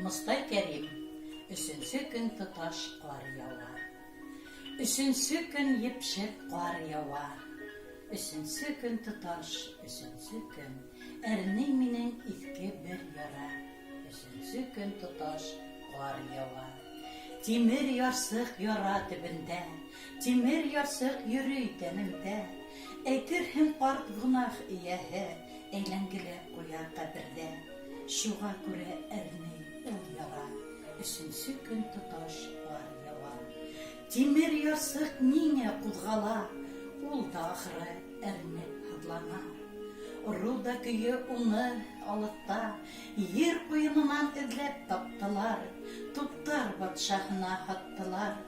Мостай Кәрим, Өсөнсө көн тоташ кар ява. Өсөнсө көн епшек кар ява. Өсөнсө көн тоташ, өсөнсө көн Әрней минең иҫке бер яра. Өсөнсө көн тоташ кар ява. Тимер ярсыҡ яра төбөндә, Тимер ярсыҡ йөрөй тәнемдә. Әйтерһең, карт гөнаһ эйәһе Әйләнгеләп куя ҡәберҙә. Шуға күрә әрней ул яра, Өсөнсө көн тоташ кар ява. Тимер ярсыҡ ниңә ҡуҙғала, Ул да ахыры әрнеп һыҙлана. Руда көйө уны алыҫта Ер ҡуйынынан эҙләп таптылар, Туптар батшаһына һаттылар.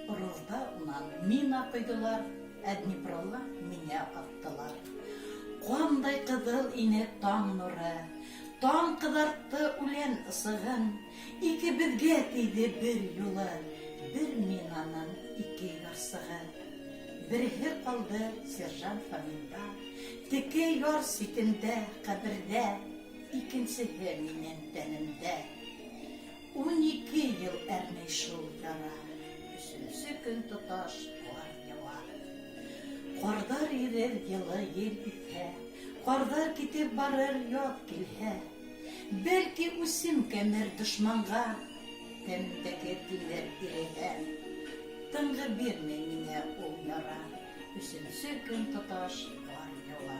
Рувда унан мина ҡойҙолар, Ә Днепрола миңә аттылар. Ҡандай ҡыҙыл ине таң нуры, Таң ҡыҙартты үлән ысығын, Икебеҙгә тейҙе бер юлы Бер минаның ике ярсығы. Береһе ҡалды сержант Фоминда, Текә яр ситендә, ҡәберҙә, Икенсеһе минең тәнемдә. 12 йыл әрней шул яра, Өсөнсө көн тоташ кар ява. Ҡарҙар ирер йылы ел иҫһә, Ҡарҙар китеп барыр яҙ килһә. Бәлки үсем кәмер дошманға, Тәнемдәге тимер иреһә. Тынғы бирмәй миңә ул яра, Өсөнсө көн тоташ кар ява.